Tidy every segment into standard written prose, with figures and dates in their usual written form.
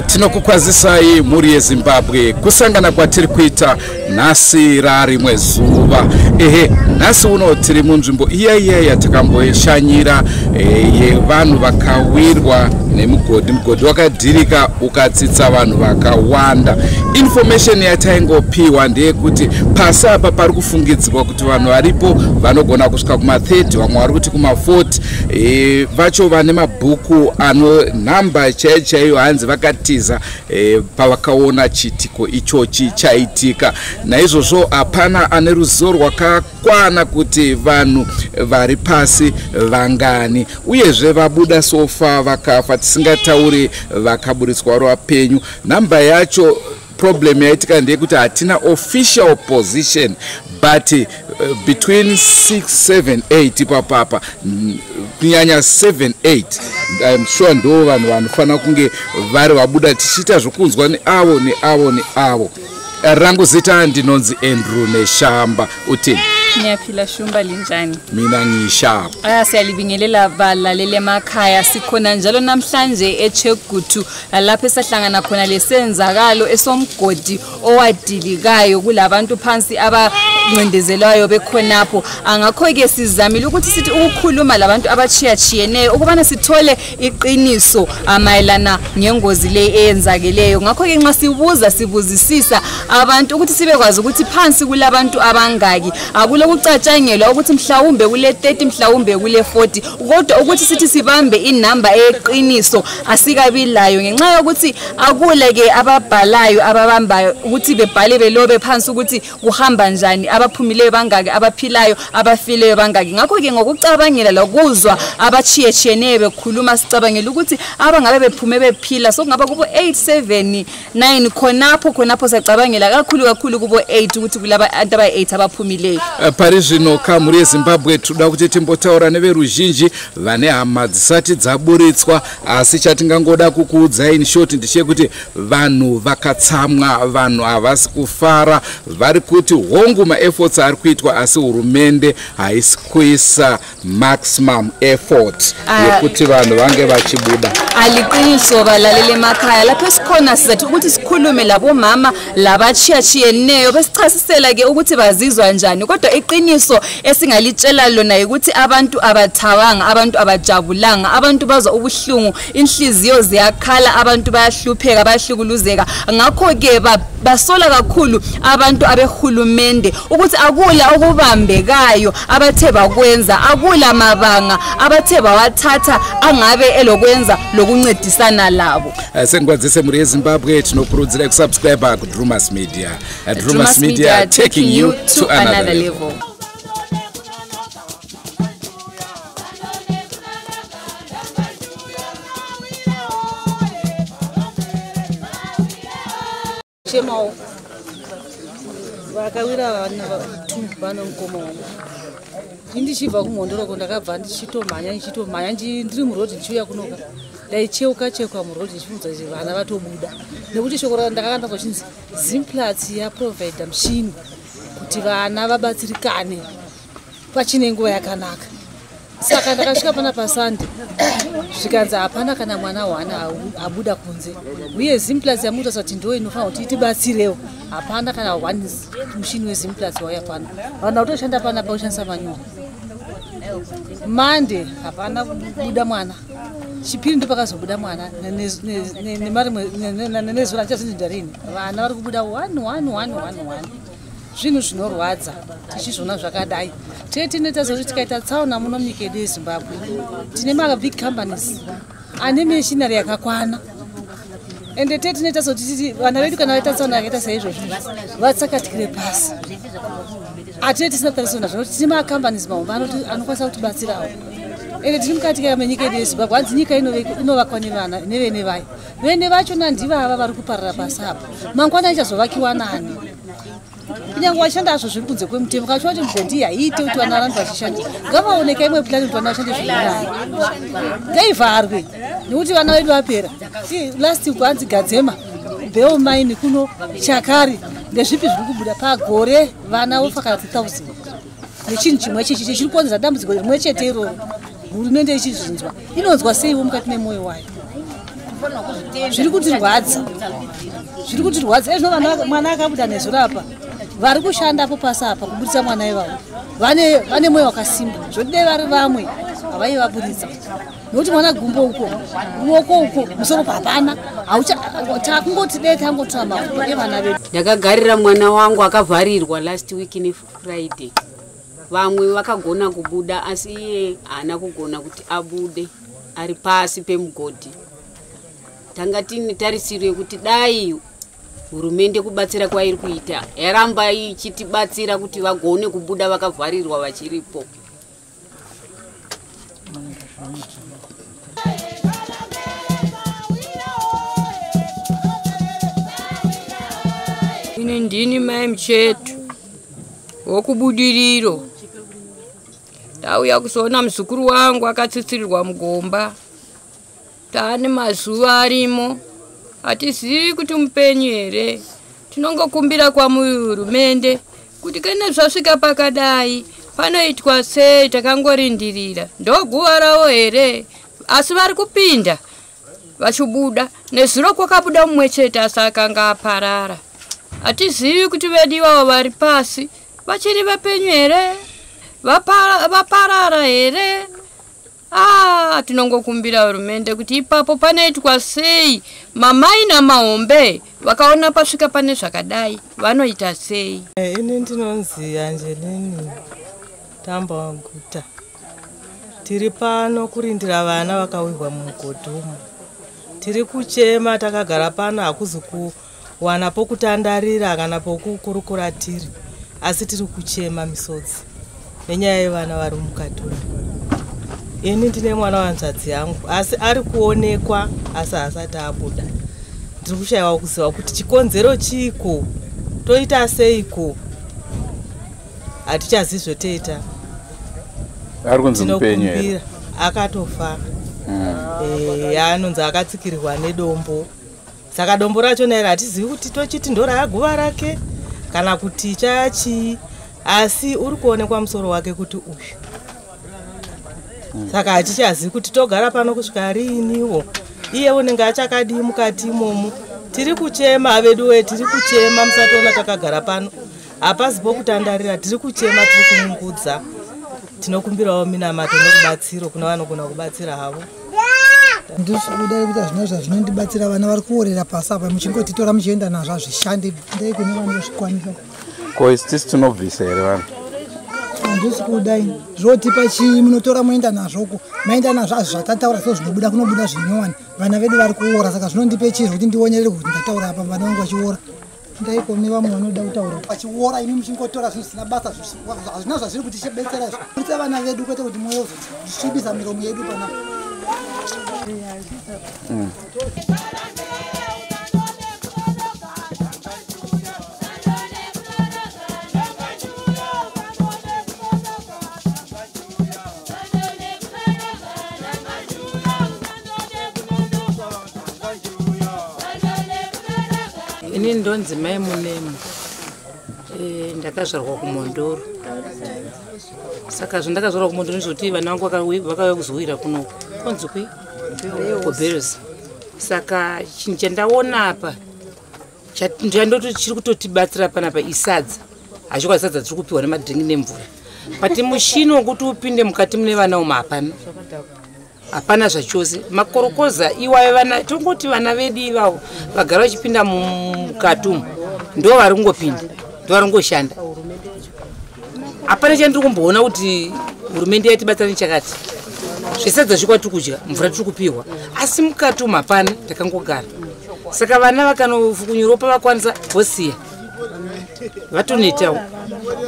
Tinokukwazisai mhuri yeZimbabwe, kusangana kwatiri kuita nhasi rarimwe zuva. Ehe, nhasi uno tiri munzvimbo iya iya yatakamboshanyira yevanhu vakawirwa nemugodhi. Mugodhi wakadhirika ukatsitsa vanhu vakawanda. Information yataingopiwa ndeyekuti pasi apa pari kufungidzirwa kuti vanhu varipo vanogona kusvika kuma30, vamwe vari kuti kuma40. Vacho vane mabhuku ano nhamba chaiyo chaiyo, hanzi vakatiza pavakaona chiitiko ichochi chaitika. Naizvozvo hapana ane ruzivo rwakakwana kuti vanhu vari pasi vangani, uyezve vabuda so far vakafa, tisingatauri vakaburitswa vari vapenyu. Nhamba yacho, problem yaitika ndeyekuti hatina official position, but between 6 7 8 ipapapa, kunyanya 7 8, I'm sure ndo vanhu vanofanira kunge vari vabuda, tichiita zvokunzwa neavo neavo neavo. Rangu zita ndinonzi Andrew Neshamba. Uthini? Ngiyaphila Shumba, linjani? Mina ngishapa. Aya, siyalibingelela balaleli emakhaya. Sikhona njalo namhlanje eChegutu, lapho esahlangana khona lesenzakalo esomgodi owadilikayo kulabantu phansi abancindezelwayo bekhonapho. Angakho-ke sizamile ukuthi sithi ukukhuluma labantu abatshiyatshiyeneyo ukubana sithole iqiniso mayelana ngengozi le eyenzakeleyo. Ngakho-ke nxa sibuza, sibuzisisa abantu ukuthi sibekwazi ukuthi phansi kulabantu abangaki. Akulokucatshangelwa ukuthi mhlawumbe kule 30, mhlawumbe kule 40, kodwa ukuthi sithi sibambe inamba eyeqiniso asikabi layo, ngenxa yokuthi akule-ke ababhalayo ababambayo ukuthi bebhale belobe phansi ukuthi kuhamba njani, abaphumileyo bangaki, abaphilayo, abafileyo bangaki. Ngakho-ke ngokucabangela lokuzwa abatshiyetshiyeneyo bekhuluma, sicabangela ukuthi abangabe bephume bephila sokungaba kubo 8 7 9 khonapho khonapho. Siyacabangela kakhulu kakhulu kubo 8, ukuthi kulabantu abayi-8 abaphumileyo. Pari zvino ka, mhuri yeZimbabwe, toda kuti timbotaura neveruzhinji vane hama dzisati dzaburitswa, asi chatingangoda kukuudzai in short ndechekuti vanhu vakatsamwa, vanhu havasi kufara. Vari kuti hongu, maefforts ari kuitwa, asi hurumende haisi kuisa maximum effort yekuti vanhu vange vachibuda. Aliqiniso balaleli emakhaya, lapho esikhona sizathi ukuthi sikhulume labomama labatshiyatshiyeneyo besichasisela-ke ukuthi bazizwa njani, kodwa iqiniso esingalitshela lona yikuthi abantu abathabanga, abantu abajabulanga, abantu bazwa ubuhlungu, inhliziyo ziyakhala, abantu bayahlupheka, bayahlukuluzeka. Ngakho-ke basola kakhulu abantu abehulumende ukuthi akula okubambekayo abathe bakwenza, akula mabanga abathe bawathatha angabe elokwenza lokuncedisana labo. Sengikwazise mhuri yeZimbabwe, tinokurudzira kusubscribe kuDrumas Media. Drumas Media, taking you to another level. Level. Chemawo vakawira vana two vano mukoma wangu. Ini ndichibva kuMhondoroko, ndakabva ndichitomhanya, ndichitomhanya, ndiri murodhi ndichiuya kunoka, ndaicheuka cheuka murodhi ndichifunza kuti vana vatobuda, nekuti shoko ndakanga ndanzwa chinzi Zimplats yaprovhaidha mushini kuti vana vabatsirikane pachine nguva yakanaka. Saka ndakasvika pana paSunday, zvikanzi hapana kana mwana wana abuda kunze, uye Zimplats yamukutarisa kuti ndo inofanira kuti itibatsirewo, hapana kana one mushini weZimplats wauya pano. Vanhu vakutoshanda panapa kushandisa manyoro. Monday hapana kubuda mwana, Chipiri ndo pakazobuda mwana nezuro handichazinzi rini. Vana vari kubuda one one one one one. Zvinhu zvinorwadza tichizviona zvakadai. Tee tinoita sekuti tikaita tsaona muno munyika yedu yeZimbabwe, tine mabig companies ane machinery yakakwana, ende tee tinoita sekuti titi vana vedu kana vaita tsaona yakaita saizvozvo vatsakatikire pasi. Hatine tisina tarisiro nazvo, nokuti tine macompanies mahombe anokwanisa kutibatsirawo, ende tiri mukati menyika yedu yeZimbabwe. Hanzi nyika inovakwa nevana nevene vayo, vene vachona ndivava vari kuparara pasi apa. Mangwana ichazovakiwa nani? Kunyange vachishanda hazvo zviri kunze kwemutemo, kana chiona kuti mugondi haiite kuti vana varambe vachishanda, ngavaoneka imwe plan kuti vana vashande zvirinani. Ngaivharwe, nekuti vana vedu vapera. Last week hanzi Gadzema, Bell Mine kuno Chakari, ndezvipi zviri kubuda pagore? Vana vofa kana 2000 nechinhu chimwe cheche chiri kukonzera dambudziko rimwe chete iroro. Hurumende ichizvinzwa, inonzwa seiwo mukati memwoyo wayo? Zviri kutirwadza, zviri kutirwadza. Ezvino vana mwana akabuda nezuro apa, vari kushandapo pasi apa kuburitsa mwana ivavo vane mwoyo wakasimba. Zvoti dai vari vamwe havaivaburitsa, nokuti mwana gumbo uko, ruoko uko, musoro hapana. Takungoti dai tangotora mafupa evana vedu. Ndakagarira mwana wangu akavharirwa last week neFriday. Vamwe vakagona kubuda, asi iye haana kugona kuti abude, ari pasi pemugodhi. Tanga tine tarisiro yekuti dai hurumende kubatsira kwairi kuita yaramba ichitibatsira kuti vagone kubuda vakavharirwa vachiripo. Ini ndini mai Muchetu wokuBudiriro. Ndauya kuzoona muzukuru wangu akatsitsirirwa mugomba. Taane mazuva arimo, hatizivi kuti mupenyu here. Tinongokumbira kwamuhurumende kuti kana zvasvika pakadai panoitwa sei? Takangorindirira, ndoguva ravo here? Asi vari kupinda vachibuda. Nezuro kwakabuda mumwe chete, asi akanga aparara. Hatizivi kuti vedu ivavo vari pasi vachiri vapenyu here, vaparara here. Ah, tinongokumbira hurumende kuti ipapo panoitwa sei? Mamai namahombe vakaona pasvika pane zvakadai vanoita sei? Ini ndinonzi Angelini Tambaguta. Tiri pano kurindira vana vakawirwa mumugodhi umu. Tiri kuchema takagara pano, hakuzi kuwana pokutandarira kana pokukurukura tiri, asi tiri kuchema misodzi nenyaya yevana vari mukati umu. Ini ndine mwana wanzvadzi yangu, asi ari kuonekwa, asi haasati abuda. Ndiri kushayiwa kuziva kuti chikonzero chiiko, toita seiko, hatichazivi zvotoita. Ari kunzi mupenyu here? Tinokumbira, akatofa. Anonzi akatsikirirwa nedombo, saka dombo racho nairo hatizivi kuti tochiti ndoraaguva rake kana kuti chachii, asi uri kuonekwa musoro wake kuti uyu. Saka hatichazivi kuti togara pano kusvika riiniwo, iye unenge achakadii mukati imomo. Tiri kuchema vedu we, tiri kuchema. Musationa takagara pano, hapasi pokutandarira. Tiri kuchema, tiri kumungudza. Tinokumbirawo minamato norubatsiro kuna vanogona kubatsira havo. Ndisi kuda kuita zvino zvazvinondibatsira. Vana vari kuorera pasi apa, muchingotitora muchienda nazvo hazvishandi. Ndai kune vanozvikwanisa. Ko isi tisi tinobvisa here vanhu? Handisi kudai zvotipa chii? Munotora moenda nazvoko, maenda nazvo, azvi zvatataura so zvinobuda, kunobuda zvinyowani. Vana vedu vari kuora, saka zvinondipe chii zvokuti ndionere kuti ndataura apa vana vangu vachiora? Ndaiko nevamwe vanoda kutaura vachiora, imi muchingotora zvinhu zvisina basa, hazvina zvazviri kuti chibetsera izvo. Kuritsa vana vedu, kwete kuti moyo uzosvibisa miromo yedu panapa. Ini ndonzi Mai Munemo. Ndakazvarwa kuMhondoro. Saka zvandakazvarwa kuMhondoro ndezvekuti vana vangu vakauya kuzowira kunoku konzi kui kuBeres. Saka chinhu chandaona apa chandoti chiri kutotibatsira panapa isadza. Hazvikwa sadza tiri kupiwa nemadhiringi nemvura, but mushini wekuti upinde mukati mune vana umu hapana, hapana zvachose. Makorokoza iwayo, vana tongoti vana vedu ivavo vagara vachipinda mukati umu, ndo vari kungopinda, ndo vari kungoshanda. Hapana chandiri kumboona kuti hurumende yatibatsira nechakati. Zvesadza zvikwa tiri kudya, mvura tiri kupiwa, asi mukati umu hapana, takangogara. Saka vana vakanofukunyurawo pavakwanisa vosiya vatonetawo.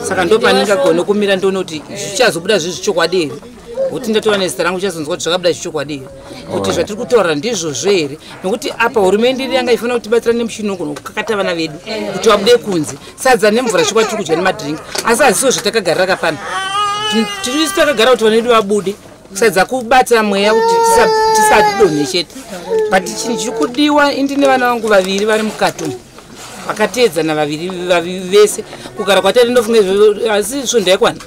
Saka ndo pandingagone kumira ndoona kuti zvichazobuda zviri zvichokwadi here, nokuti ndatova nezita rangu, chazonzwa kuti zvakabuda zvichokwadi here, kuti zvatiri kutaura ndizvozvo here. Nokuti apa hurumende iri yanga ifanira kutibatsira nemushini unogona kukakata vana vedu kuti vabude kunze. Sadza nemvura zvikwa tiri kudya nemadhiringi, asi hazisiwo zvatakagarira kapano. Tiri takagara kuti vana vedu vabude, kusadza kubata mweya kuti tisadonhe chete. But chinhu chiri kudiwa, indine vana vangu vaviri vari mukati umu vakateedzana vaviri vaviri vese. Kugara kwatari ndofunga izvo, asi svondo yakwana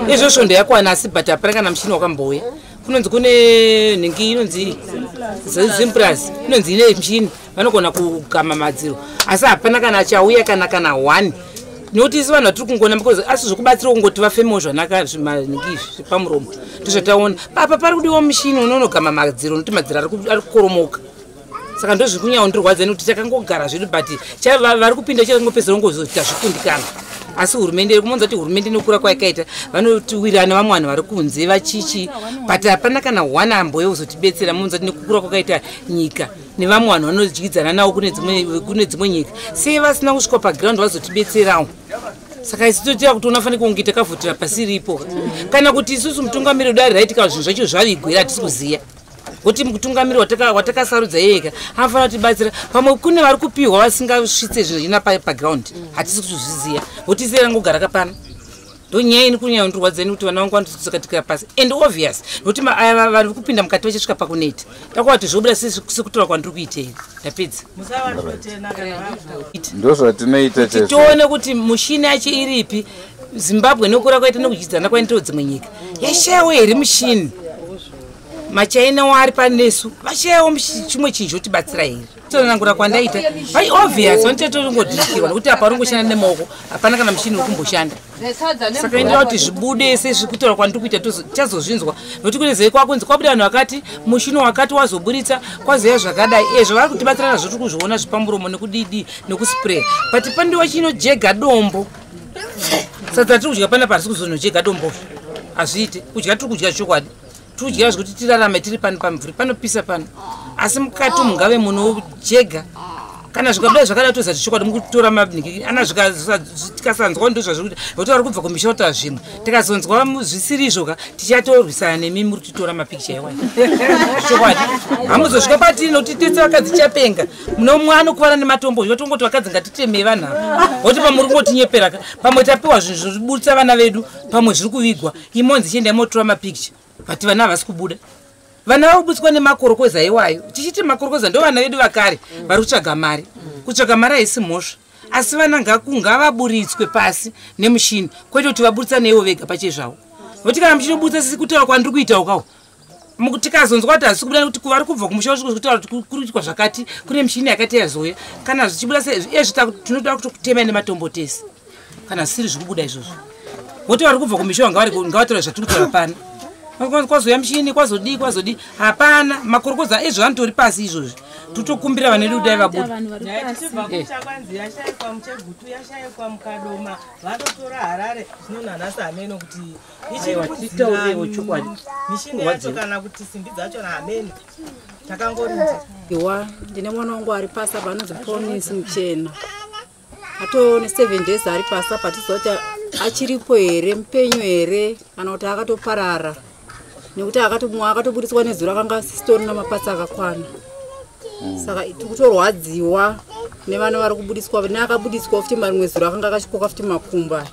izvo, svondo yakwana, asi but hapana kana mushini wakambouya. Kunonzi kune nhingi inonzi Zimplus, inonzi ine mishini vanogona kugama madziro, asi hapana kana chauya kana 1. Nokuti isu vanhu vatiri kungona because asi zvokubatsira kungoti vafemewo zvanaka zvimanhingi izvi zvepamuromo ndozvataona. Papa pari kudiwa mushini unonogama madziro nokuti madziro ari kukoromoka. Saka ndozviri kunyanya nekuti takangogara zvedu, but vari kupinda changopedzera kungozoti tazvikundikana. Asi hurumende kumonza kuti hurumende nekukura kwayakaita vanotiwirana vamwe vanhu vari kunze vachichi, but hapana kana 1 amboye kuzotibetsera. Monza kuti nekukura kwakaita nyika nevamwe vanhu vanodyidzana navo kune dzimwe nyika, sei vasina kusvika paground vazotibetserawo? Saka isu totiya kuti unofanira kunge takavhotera pasiripo, kana kuti isusu mutungamiri wedu ari right, kana zvinhu zvacho zvavigwera hatisi kuziya. Kuti mutungamiri watakasarudza iyeka anofanira kutibatsira. Pamwe kune vari kupiwa vasingasvitse zvinhu zvina paground, hatisi kutozviziya. Kuti isei rangogara kapano. Ndonyaya ini kunyanya kundirwadzeni kuti vana vangu vanotosakatikira pasi. And obvious nokuti aya vari kupinda mukati vachisvika pakuneta. Takuva kuti zvobuda sekutora kwandiri kuita here. Ndapedza. Ndozvatinoita chaizvo. Tione kuti mushini yacho iripi. Zimbabwe nekukura kwaita nekudyidzana kwaita dzimwe nyika. Yashayawo here mushini? Machaina wari panesu vashayawo chimwe chinhu chotibatsira here? Tsanangura kwandaita. Vai obvious vanototongodhikirwa nekuti apa ringoshanda nemaoko, hapana kana mushini wekumboshanda. Saka indira kuti zvibude sezvikutaura kwandiri kuita tichazozvinzwa. Nokuti kune zai kwakunzi kwabuda vanhu vakati mushini wakati wazoburitsa kwazoya zvakadai. Zvavari kutibatsira nazvo tiri kuzviona zvipamuromo nekudidi nekuspray. But pandiwa chinojega dombo. Sadza tiri kudya panapa harisi kuzonojega dombo. Hazviiti. Kudya tiri kudya chokwadi. Tudya zvekuti tirarame tiri pano pamvuri panopisa pano, asi mukati mungave munojega. Kana zvikabuda zvakadai toziva kuti chokwadi mukutora manhingi ana tikasanzwa ndo zvazviri kuita nokuti vari kubva kumisha kutaura zvimwe, tikazonzwa zvisiri izvoka tichatorwisana nemi muri kutitora mapikicha iwayo. Chokwadi hamuzosvika patiri nokuti tese vakadzi chapenga munomwe anokuvara nematombo zvatongoti vakadzi ngatitemei vanhu ava voti pamwe muri kungotinyeperaka, pamwe tapiwa zvinhu zvinoburitsa vana vedu, pamwe zviri kuvigwa imonzi chiendai motora mapikicha. But vana havasi kubuda. Vana vakubutswa nemakorokoza iwayo. Tichiti makorokoza ndo vana vedu vakare vari kutsvaga mari. Kutsvaga mari haisi mhosva. Asi vana ngavaburitswe pasi nemushini, kwete kuti vaburitsa neivo vega pachezvavo. Nokuti kana muchinobudisa sisi kutaura kwandiri kuita ukawo, tikazonzwa kuti hazisi kubuda nekuti vari kubva kumusha kutaura kuti kuri kuitwa zvakati, kune mishini yakati yazouya. Kana zvichibuda sezvi tinoda kutokutemai nematombo tese. Kana zvisiri zvikubuda izvozvo. Voti vari kubva kumisha ngavatora zvatiri kutaura pano. Kwazoya mushini, kwazodii, kwazodii, hapana. Makorokoza ezvo anotori pasi izvozvi. Totokumbira vane vedu dai vabuda. Kwanzi yashaikwa muChegutu, yashaikwa muKadoma, vatotora Harare. Zvino nanhasi hameno kuti ichiri Titaurewo chokwadi. Mishini yacho kana kuti simbi dzacho hameno. Takangorinda. Iwa ndine mwana wangu ari pasi apa anonzi Promise Muchena. Atone 7 days ari pasi apa, tiziva kuti achiripo here, mupenyu here, kana kuti akatoparara. Nekuti akatoburitswa nezuro akanga asitorina mapatsi akakwana. Saka tikutorwadziwa nevana vari kubuditswa, neakabuditswa futi marimwe zuro akanga akachikoka futi makumba.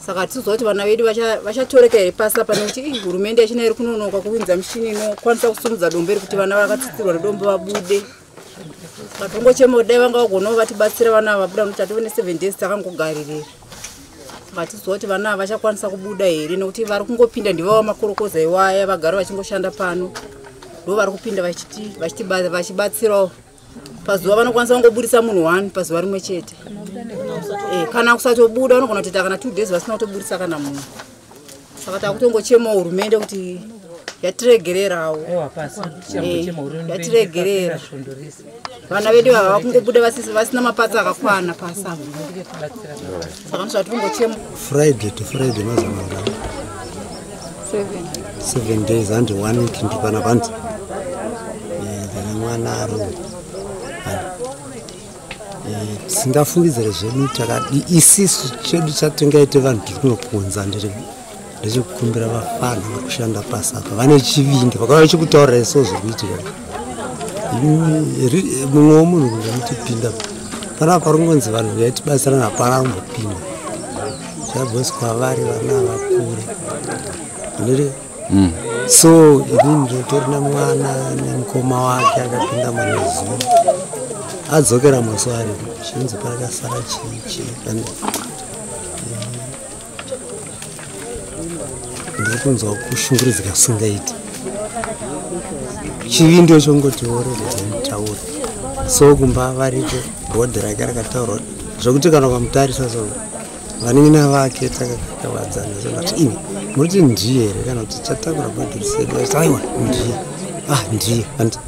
Saka tiziva kuti vana vedu vachatoreka here pasi apa, nekuti hurumende yachina iri kunonoka kuunza mishini inokwanisa kusimudza dombo iri kuti vana vakatsitirwa nedombo vabude. Katongochema dai vanga vagonawo vatibatsira vana ava vabuda, nokuti tatove ne7 days takangogaririra. Saka tiziva kuti vana ava vachakwanisa kubuda here, nekuti vari kungopinda ndivava makorokoza iwaya vagara vachingoshanda pano, ndo vari kupinda vachibatsirawo. Pazuva vanokwanisa kungoburitsa munhu 1 pazuva rimwe chete. Kana kusatobuda vanogona kutoita kana 2 days vasina kutoburitsa kana munhu. Saka takutongochemawo hurumende kuti yatiregererawo. Yatiregerera. Vana vedu ava vakungobuda vasina mapatsi akakwana pasi apa. Saka ndozvatikungochema. Friday to Friday mazuva mangani? 7 days and 1 week ndipana panzi. Ndine mwana ari tisingafungidzire zvedu takadi isisu chedu chatingaite vanhu tiri kunokunza ndechekukumbira vafana vari kushanda pasi apa vane chivindi vakauya vachikutaurira iso zviri kuitika. Mumwe womunhu kungamutipinda panapa pari kungonzi vanhu vaitibatsirana hapana kumbopinda. Zvabhosi kwavari vana vakure. So inini ndinotorina mwana nemukoma wake akapinda munezuva adzokera musi aripo chinzi parakasara chii ndiri kunzwa kushungurudzika kusingaiti. Chivindo chongoti oregedza mutaura. So kumba variko, bhodhi rake rakataurwa zvokuti kana ukamutarisa so vanin'ina vake takakavadzana so ndati imi muriti ndiye here kana kuti chatakura bhodhi risedu, vachiti aiwa ndiye, ah ndiye. And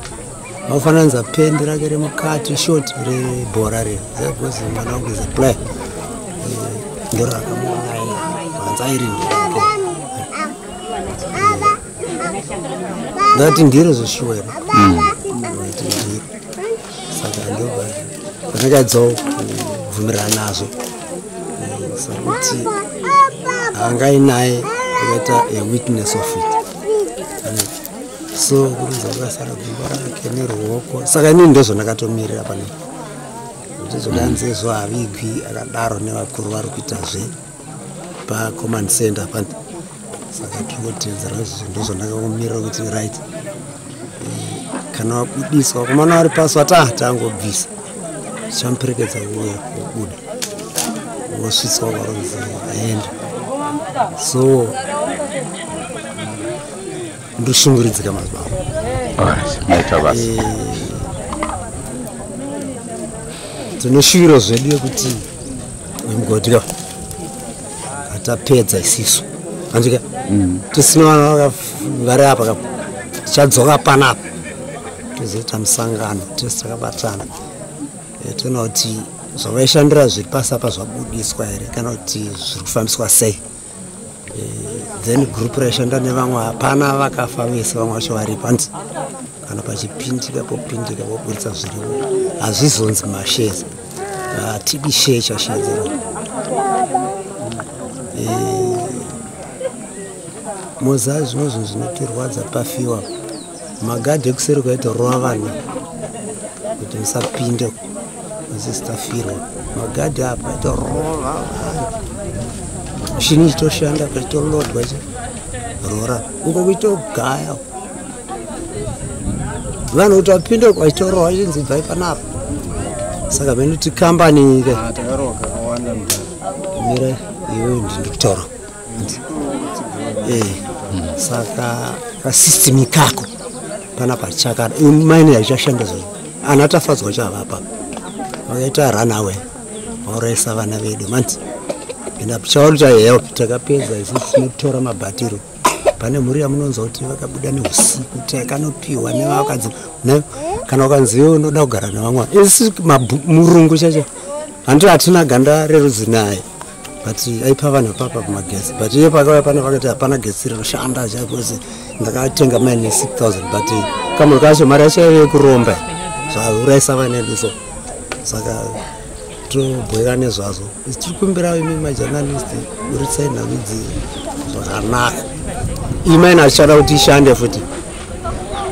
vakufananidza pendi rake remukati short rebhora rero because mwana wangu is a player, ndoro rakamuona vanzi airi ndirake. Ndati ndiro zveshuwa here? Ndati ndiro. Saka ndobva pandakaedzawo kubvumirana nazvo sekuti angainaye akaita a witness of it. So kuruza kwakasara gumbo rake neruoko. Saka inini ndozvandakatomirira pane kuti zvokanzi izvo havigwi akadaro nevakuru vari kuita zve pacommand center pane. Saka tingotedzera izvozvo, ndozvandakakumirira kuti right, kana wabudiswa vakomana vari pasi vati ah tangobvisa, tichamuperekedza kuuya kubuda wosvitswa kwaronzi aenda. So ndoshunguridzika mazuva Maita basa. Tine shuviro zvedu yekuti wemugodhi ka atapedza isisu andika tisina vana vari apa ka, tichadzoka panapa tozoita musangano tese takabatana, toona kuti zvavaishandira zviri pasi apa zvabudiswa here kana kuti zviri kufambiswa sei. Then group raishanda nevamwe hapana vakafa vese, vamwe vacho varipo hanzi kana pachipindika popindika voburitsa zviripo, hazvizonzi mashares, hatidi share chashedzera. Moza zvimwe zvinhu zvinotirwadza pafiwa magadhi ekuseri kwaitorova vanhu kuti musapinde masistafirwa magadhi apa aitorova vanhu, mishini ichitoshanda pachitolodwa rora uko kuitogaya vanhu kuti vapinde vachitorova vachinzi bvai panapa. Saka venoti kambani ke mira iwe ndikutaura. Saka kasystem ikako panapa chakada maini haichashanda zvazvo. Ana tafadzwa chavapa vakaita run away vaurayisa vana vedu manti ende chauri chahelp takapedza isusu tinotora mabhatiro. Pane mhuri yamunonzwa kuti vakabuda neusiku takanopiwa nevakadzi kana ukanzi iwe unoda kugara nevamwe isi murungu chacho handi hatina ganda rerudzi naye but aipa vanhu papa pamagesi but iye pakauya pane vakati hapana getsi rinoshanda chakozi ndakatenga maini 6000 but kamwe kacho mari yacho yaive yekuromba zvaurayisa vana edu. So saka tobweka nezvazvo, tiri kumbira imi majournalist buritsai nhau idzi zvakanaka. Imaini achichada kuti ishande futi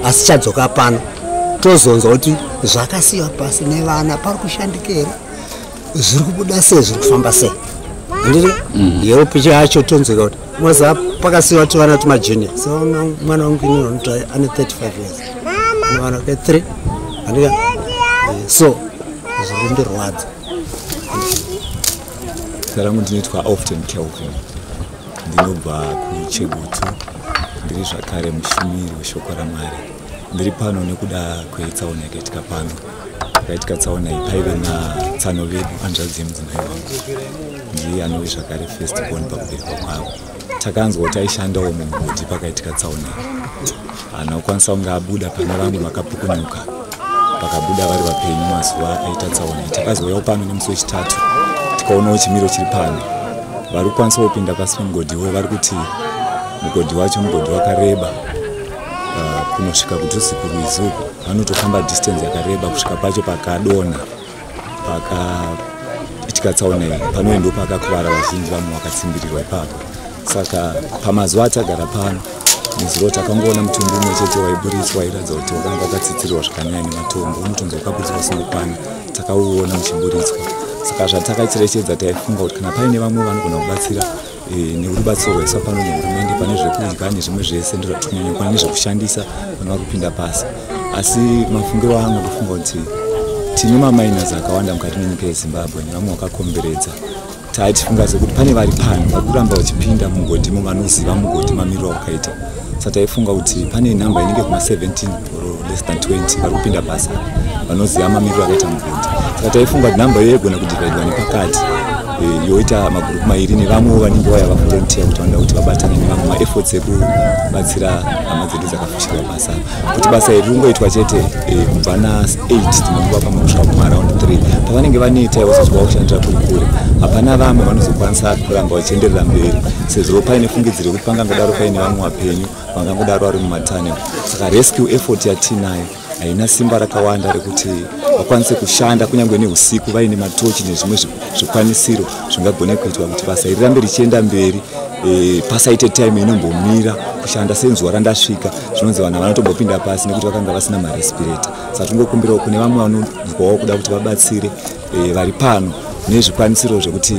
asi chadzoka pano tozonzwa kuti zvakasiyiwa pasi nevana pari kushandika here, zviri kubuda sei, zviri kufamba sei, handiti? Yeupi yacho tonzwika kuti moza pakasiyiwa tivana tumajunior. So mwana wangu inonoti ane 35 years, ane vana vake 3 handika. So zviri kundirwadza. Zita rangu ndinoitwa Often Kelvin, ndinobva kuChegutu, ndiri zvakare mushumiri weshoko raMwari. Ndiri pano nekuda kwetsaona yakaitika pano. Yakaitika tsaona iyi paive natsano vedu, hanzvadzi yemudzimai wangu, ndiye anove zvakare first born pakuberekwa kwavo. Takanzwa kuti aishandawo mumugodhi pakaitika tsaona iyi, haana kukwanisa kunge abuda pane vamwe vakapukunyuka vakabuda vari vapenyu mazuva aita tsaona iyi. Takazouyawo pano nemusi wechitatu tikaonawo chimiro chiri pano. Vari kukwanisa kupinda pasi pemugodhi iwoyo vari kuti mugodhi wacho mugodhi wakareba, kunosvika kudhuzi kurwizi uku vanotofamba distance yakareba kusvika pacho pakadonha pakaitika tsaona iyi. Panove ndo pakakuvara vazhinji, vamwe vakatsimbirirwa ipapo. Saka pamazuva atagara pano nezuro takangoona mutumbi umwe chete waiburitswa wairatidza kuti wakanga wakatsitsirirwa zvakanyanya nematombo, unotonzi wakaburitswa usingokwana, takauona uchiburitswa. Saka zvatakacherechedza taifunga kuti kana paine vamwe vanogona kubatsira nerubatsiro rwaiswa pano nehurumende pane zvekudya nezvimwe zvese, ndozvatikunyanya kuona nezvekushandisa vanova kupinda pasi. Asi mafungiro angu kufunga kuti tine mamainers akawanda mukati menyika yeZimbabwe nevamwe vakakomberedza. Taatifunga sekuti pane vari pano vari kuramba vachipinda mugodhimo, vanoziva mugodhi mamiriro wakaita. Saka taifunga kuti pane nhamba inenge kuma 17 or less than 20 vari kupinda basa, vanoziva mamiriro akaita mugodhi. Saka taifunga kuti nhamba iyo yaigona kudhivhaidwa nepakati, yoita magurupu mairi, nevamwewo vanenge vauya vavolunteer kuti vanoda kuti vabatane nevamwe maefforts ekubatsira hama dzedu dzakafushirwa basa. Kuti basa iri ringoitwa chete kubva na8 dzimwe pamwe kusvika kumaaround 3 pavanenge vaneta ivo, sezvo vakushandira kuri kure, hapana vamwe vanozokwanisa kuramba vachienderera mberi, sezvo paine fungidziro yekuti pangangodaro paine vamwe vapenyu vangangodaro vari mumatunnel. Saka rescue effort yatinayo haina simba rakawanda rekuti vakwanise kushanda kunyange neusiku vaine matochi nezvimwe zvikwanisiro zvingagone kuitwa kuti basa iri rirambe richienda mberi, pasaite time inombomira kushanda. Senzuva randasvika, zvinonzi vanhu havanotombopinda pasi nekuti vakanga vasina marespirator. Saka tingokumbirawo kune vamwe vanonzwawo kuda kuti vabatsire, vari pano nezvikwanisiro zvekuti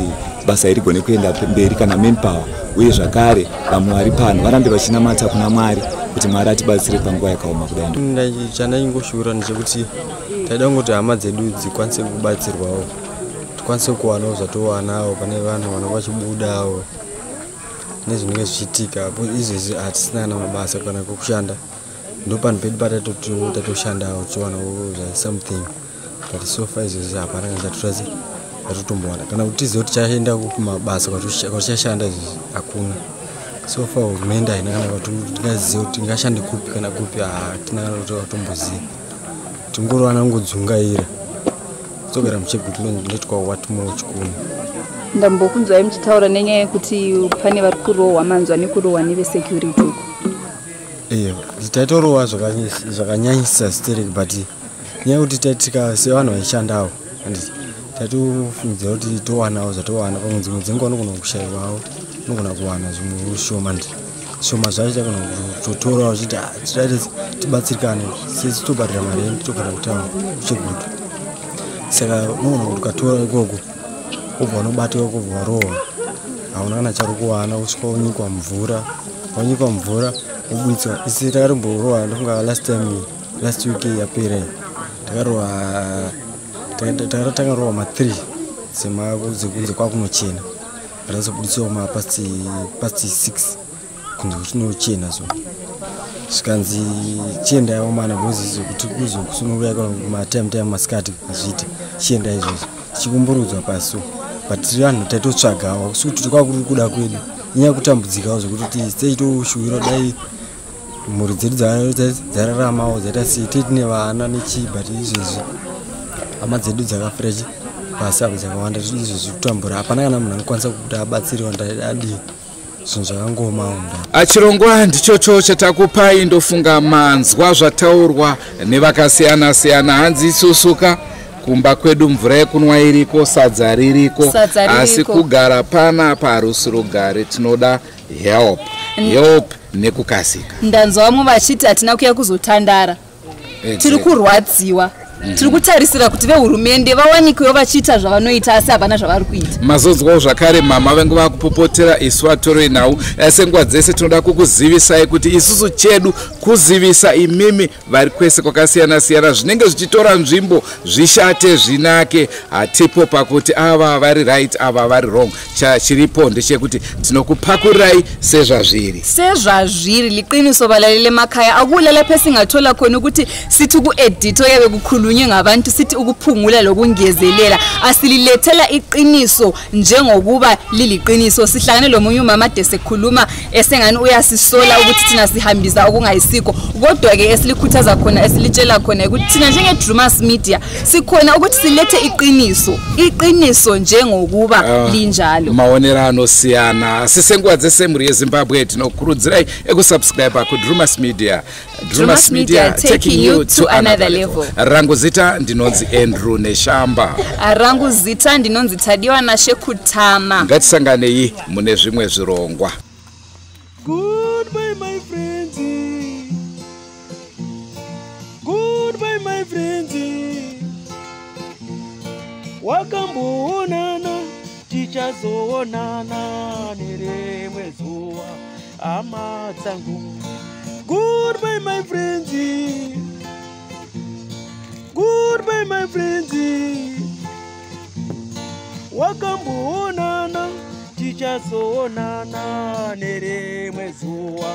basa iri rigone kuenda mberi kana manpower, uye zvakare vamwe vari pano varambe vachinamata kuna Mwari kuti Mwari atibatsire panguva yakaoma kudai. Chandaingoshuvira ndechekuti taida kungoti hama dzedu dzikwanise kubatsirwawo, tikwanise kuwanawo zvatowanawo pane vanhu vanenge vachibudawo nezvinenge zvichiitika. Izvezvi hatisina kana mabasa kana kwekushanda, ndo panhu pedu patatoshandawo tichiwanawo something, but so far izvezvi hapana kana chatotazi chatotombowana, kana kuti tizive kuti tichaenda kumabasa kwatichashanda. Izvezvi hakuna. So far hurumende haina kana tingazive kuti tingashande kupi kana kupi, hatina kana kuti watomboziva. Tingorova kungodzungaira, togara muChegutu, ndoitwa Watmore Chikumu. Ndambokunzwai muchitaura nenyaya yekuti pane vari kurohwa, manzwa nekurohwa nevesecurity uko. Iyo taitorohwa zvakanyanyisa sterek, but nyaya yekuti taitika sevanhu vaishandawo, handiti taitofungidzira kuti towanawo zvatowana pamwe, dzimwe dzenguva unogona kushayiwawo, unogona kuwana zvimwe shoma, ndi shoma zvacho chagona kutotorawo chiti tibatsirikane sesi tobhadhira mari yedu, togara kutaura kuChegutu. Saka unogona kuti ukatora ikoko, wobva unobatwa ikoko, warohwa, hauna kana chari kuwana, usvika unyikwa mvura, wanyikwa mvura, wobuditswa. Isi takatomborohwa, ndofunga last time, last week yapera, takarohwa, takarohwa ma3 dzekunze kwakunochena, ratazobuditswawo mapast past 6 kunze kuchinochena. So zvikanzi chiendai wamana, because zvekuti kuzokusunungurai kana kumatime time masikati hazviiti, chiendai izvozvo tichikumburudzwa pasi. So but tiri vanhu taitotsvagawo, si kuti kwakuri kuda kwedu, inyaya yekutambudzikawo zvekuti teitoshuwira dai mhuri dzedu dzararamawo, dzaita sei, tine vana nechii, but izvezvi hama dzedu dzakafira pasi apo dzakawanda. Izvezvi kutambura, hapana kana munhu anokwanisa kuti abatsiriwa, adii, zvinhu zvakangomawo. Chirongwa ndichocho chatakupai. Ndofunga manzwa zvataurwa nevakasiyana-siyana. Hanzi isusuka kumba kwedu mvura yekunwa iriko, sadza ririko, asi kugara panapa harusi rugare. Tinoda help, help nekukasika. Ndanzwa vamwe vachiti hatina kuya kuzotandara, tiri kurwadziwa. Tiri kutarisira kuti vehurumende vawanikwewo vachiita zvavanoita, asi hapana zvavari kuita. Mazonzwawo zvakare mama vange vakupopotera isu vatoroi nhau. Senguva dzese tinoda kukuzivisai kuti isusu chedu kuzivisa imimi vari kwese kwakasiyana-siyana zvinenge zvichitora nzvimbo, zvishate zvinake. Hatipo pakuti ava vari right, ava vari wrong. Chiripo ndechekuti tinokupakurirai sezvazviri. Sezvazviri, liqiniso balaleli emakhaya. Akula lapho esingathola khona ukuthi sithi ku-edit oyabe kukhulunywe ngabantu, sithi ukuphungula lokungezelela. Asililethela iqiniso njengokuba liliqiniso. Sihlangane lo munye umama de sekhuluma esengani uyasisola ukuthi thina sihambisa okungayisikho, kodwa-ke esilikhuthaza khona, esilitshela khona ukuthi thina njenge-Drumas Media sikhona ukuthi silethe iqiniso, iqiniso njengokuba linjalo. Maonero anosiyana. Senguva dzese, mhuri yeZimbabwe, tinokurudzirai ekusubscribe kuDrumas Media. Drumas Media, taking you to another level. Rangu zita ndinonzi Andrew Neshamba. Rangu zita ndinonzi Tadiwa Nashekutama. Ngatisanganei mune zvimwe zvirongwa. Goodbye, my friends. Goodbye, my friends. Wakamboonana, tichazoonana nerimwe zuva, hama dzangu. Goodbye, my friends. Goodbye, my friends. Wakamboonana. Tichazoonana nerimwe zuva.